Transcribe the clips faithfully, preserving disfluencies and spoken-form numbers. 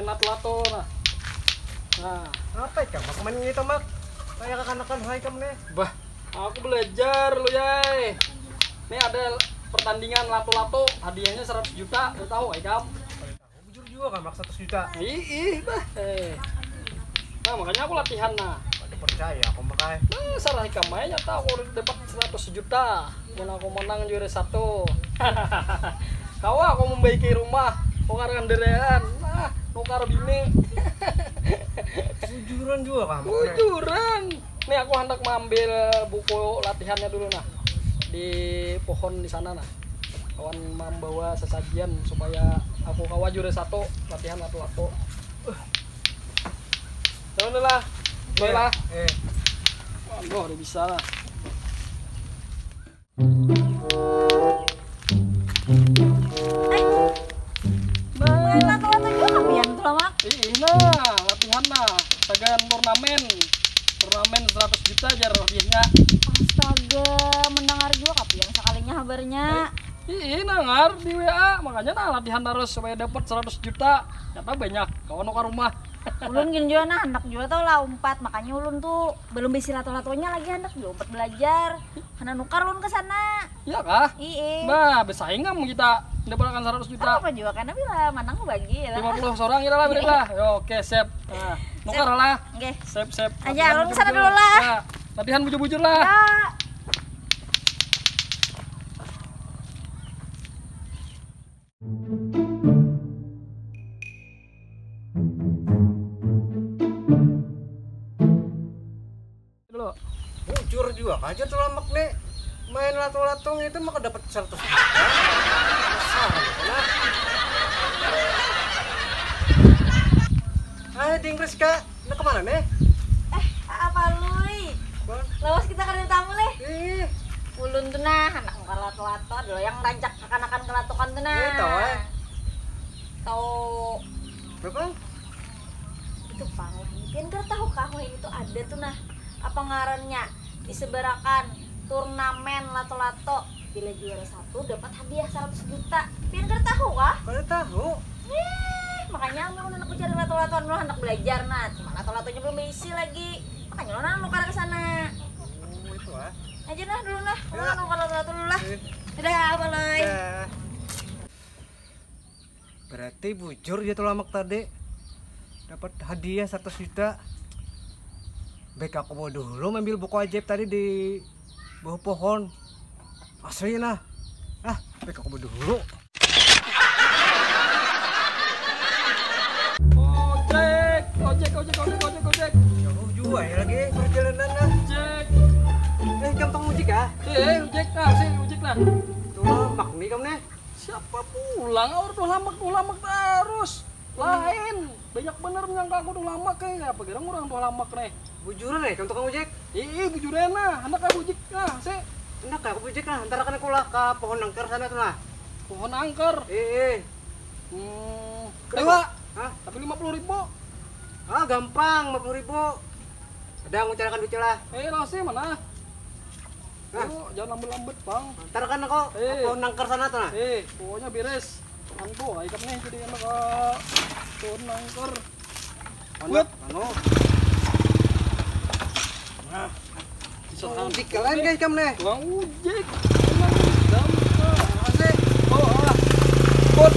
Lato-lato nah. Nah. Apa ikam mak main ini tuh mak? Kayak kakanakan hai kamu nih. Bah, aku belajar lu yai. Ini ada pertandingan lato-lato, hadiahnya seratus juta, lu tahu ikam? Bujur juga kan mak seratus juta. Ih, ih, bah. Eh. Nah, makanya aku latihan nah. Aku percaya aku makai. Nah, sarah ikam aja nyata aku dapat seratus juta. Mun aku menang juara satu. Kawa aku membaiki rumah, nukar kendaraan, nah, nukar bini. Bujuran juga kamu. Bujuran. Nih aku hendak mengambil buku latihannya dulu nah. Di pohon di sana nah. Kawan membawa sesajian supaya aku kawa juara satu latihan lato-lato. Turun dulu lah. Boy lah. Eh. Waduh, udah bisa lah. Nah, Main lato-lato juga kapian tuh, Mak. Ih, nah, latihan nah. Sagan turnamen. Turnamen seratus juta jar hadiahnya. Astaga, mendengar juga kapian sekalinya habarnya. Ih, nangar di W A, makanya nah latihan terus supaya dapat seratus juta. Nyata banyak, kawan ke rumah. Ulun gin jua nah, handak jua tau lah umpat, makanya ulun tuh belum bisi lato-latonya lagi, handak jua umpat belajar. Handak nukar ulun ke sana. Iya kah? Iya. Bah, bersaing kamu kita mendapatkan seratus juta. Apa juga karena bila manang bagi ya. Lima puluh seorang kita lah beri lah. Yo, oke, siap. Nah, nukar lah. Oke. Siap, siap. Aja, ulun sana dulu lah. Ya, latihan bujur-bujur lah. Ya. Bujur jua kah jar Tulamak ni, main latung-latung itu maka dapat saratus juta. Dasar anak. Hai Ding Rizka, handak ka mana ni? Eh, Aa Palui. Lawas kita kada tamu leh. Ih. Ulun tu nah handak nukar lato-lato, ada lo yang rancak kakanakan kalatukan tu nah. Ih, tahu ai. Tahu. Berapa? Itu pang wahini. Pian kada tahu kah wahini tu ada tu nah. Apa ngarannya? Disebarakan turnamen lato-lato. Bila juara satu dapat hadiah saratus juta. Pian kada tahu kah? Kada tahu. Ih, makanya ulun handak mencari lato-lato anu handak belajar nah. Cuma lato-latonya belum baisi lagi. Makanya ulun handak nukar ke sana. Oh, itu ah. Aja nah dulu nah. Ulun handak nukar lato-lato dulu lah. Dadah, Baloy. Dah. Berarti bujur jar Tulamak tadi dapat hadiah saratus juta. Baik aku bawa dulu ambil buku ajaib tadi di bawah pohon. Asli nah. Ah, baik aku bawa dulu. Ojek, ojek, ojek, ojek, ojek, ojek. Jauh juga ya lagi perjalanan nah. Ojek. Eh, gampang ojek ya? Eh, ojek nah, sih ojek nah. Tulamak nih kamu nih. Siapa pulang awak tuh lamak tuh lamak tarus. Lain. Banyak bener menyangka aku tuh lamak kayak apa gerang orang tuh lamak nih. Bujuran ya kan tukang ojek? Iya, bujuran nah. Hendak kayak bujik nah, sih. Hendak kayak aku bujik nah. Antara kan aku lah ke pohon angker sana tuh nah. Pohon angker. Iya. Hmm. Kedua. Hah? Tapi lima puluh ribu. Ah, gampang lima puluh ribu. Ada ngucarakan duit lah. Eh, langsung mana? Nah. Oh, jangan lambat-lambat, Bang. Ntar kan aku eh. Aku nangker sana tuh nah. Eh, pokoknya beres. Angko, ikam nih jadi anak uh, tuh nangker. Buat anu. Nah. Bisa oh, kalian guys kamu nih. Bang Ujik. Asik. Oh, ah. Buat.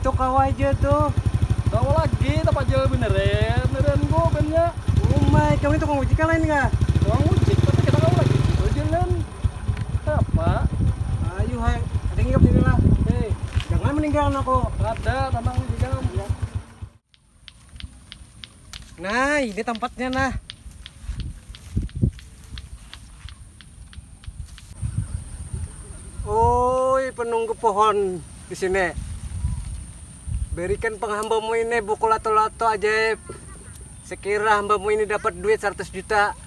Itu kau aja tuh. Tahu lagi, tak pajal beneran, beneran kok banyak. Oh my, kamu itu kau uji kan lain nggak? Kau uji, tapi kita kau lagi gitu jalan. Apa? Ayo hai, ada nggak sini lah. Hei, jangan meninggalkan aku. Ada, tenang aja kamu. Ya. Nah, ini tempatnya nah. Oi, penunggu pohon di sini. Berikan penghambamu ini buku lato-lato ajaib. Sekira hambamu ini dapat duit seratus juta.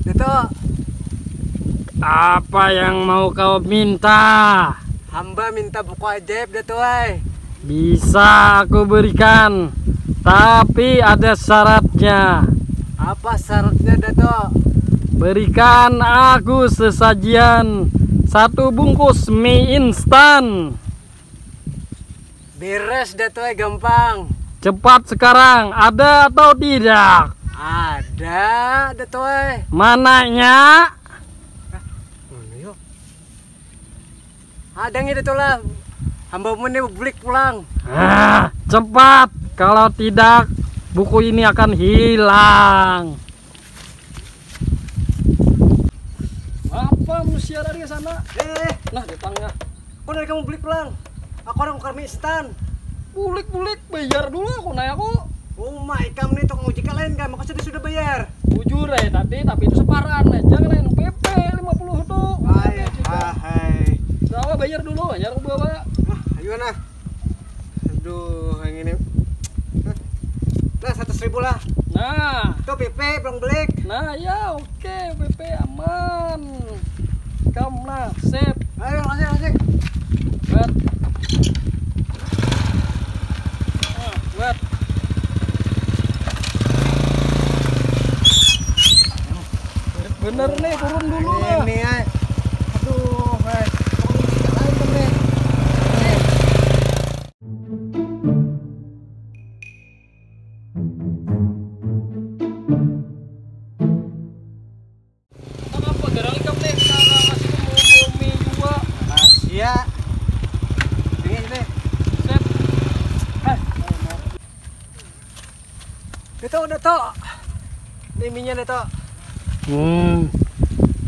Dato. Apa yang mau kau minta? Hamba minta buku ajaib, Dato ai. Bisa aku berikan, tapi ada syaratnya. Apa syaratnya, Dato? Berikan aku sesajian satu bungkus mie instan. Beres, Dato, eh, gampang. Cepat sekarang, ada atau tidak? Ada, Dato, eh. Mananya? Mana yo? Ada ngi, Dato lah. Hamba mun ni bulik pulang. Ah, cepat. Kalau tidak, buku ini akan hilang. Apa manusia tadi ke sana? Eh, nah, datang ya. Kau dari kamu bulik pulang. Aku orang ukar mie instan. Bulik, bulik, bayar dulu aku, naik aku. Uma, ikam ni tukang ojek lain kan, maka sudah sudah bayar. Bujur eh tadi, tapi itu separan aja kan, P P lima puluh tu. Hai, hai. Bawa bayar dulu, bayar aku bawa. Nah, ayo nah. Aduh, yang ini. Nah, seratus ribu lah. Nah. Itu P P, belum belik. Nah, ya, oke, P P aman. Kam, nah, sip. Ayo, masih, masih. Buat. Nah, buat. Bener nih, turun dulu lah. Ini, ay. Aduh, ay. Turun dikit aja nih. Nih. Kenapa garang ikam nih? Kita kasih ke mau mie dua. Rahasia. Ini, ini. Set. Eh. Dato, Dato. Ini mie-nya, Dato. Hmm.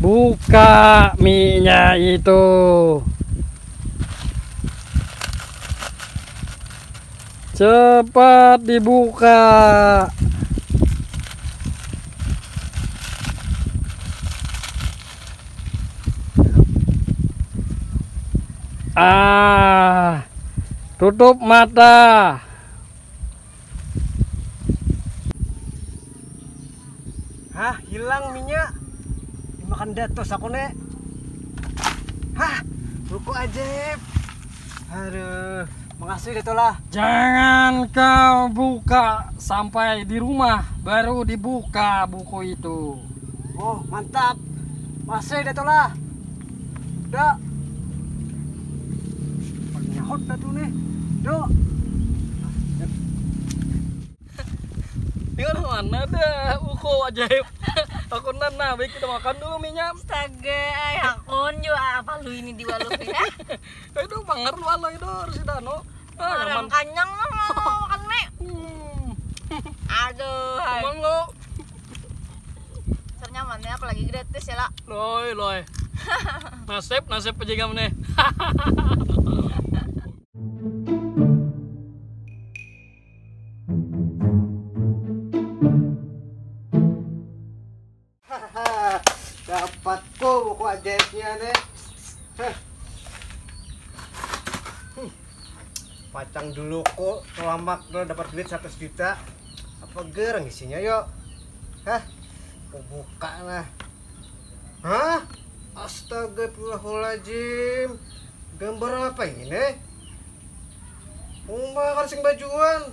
Buka mie-nya itu. Cepat dibuka. Ah, tutup mata. Hah, hilang mie-nya. Dimakan Dato aku, Nek. Hah, buku ajaib. Aduh, makasih, Dato lah. Jangan kau buka sampai di rumah, baru dibuka buku itu. Oh, mantap. Makasih, Dato lah. Dak. Paling nyahut dah tu nih. Dok. Tinggal mana ada uko ajaib. Aku nana, baik kita makan dulu mie-nya. Astaga, ay, hakun jua apa lu ini di waluh ya? Itu bangar waluh itu harus dano. Ah, orang nyaman. Kanyang lah mau makan mie. Hmm. Aduh, ay. Emang lo? Ser nyaman ya, apalagi gratis ya, lah. Loi, loi. Nasib, nasib aja kamu nih. Dapatku buku ajaibnya nih. Hah. Hmm. Pacang dulu ku, selamat lo dapat duit seratus juta. Apa gerang isinya yo? Hah? Ku buka nah. Hah? Astagfirullahaladzim. Gambar apa ini? Uma kan sing bajuan.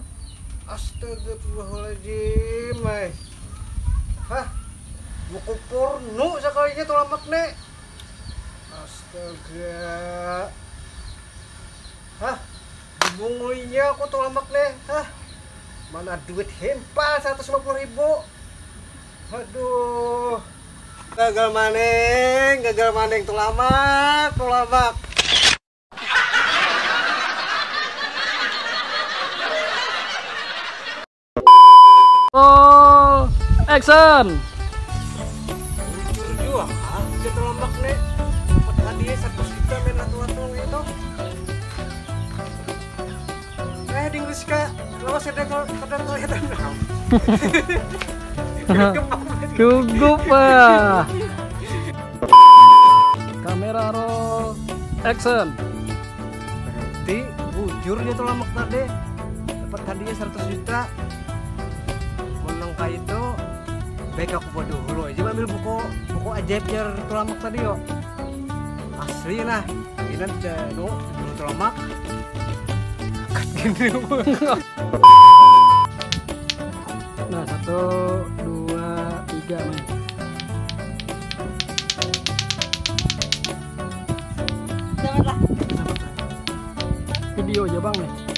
Astagfirullahaladzim, ay. Hah? Buku porno sekalinya tuh lamak nih. Astaga. Hah? Dibunguinya aku tuh lamak nih. Hah? Mana duit hempal seratus lima puluh ribu? Aduh. Gagal maning, gagal maning, tuh lamak, tuh lamak. Oh, action. Jujur jua, ah, kita lombak nih. Dapat hadiah satu juta main atu-atu itu. Eh, ding Rizka, lawas ada kal-, kada kelihatan. Gugup, ah. Kamera roll, action. Berarti bujur nya tuh lamak tadi. Dapat hadiah seratus juta. Mun nang kaitu, baik aku buat dulu aja ambil buku, buku ajaib jar tuh lamak tadi yo. Asli nah, ini aja nu, tuh lamak. Dekat gini. Nah, satu, dua, tiga, main. Janganlah. Video aja bang nih.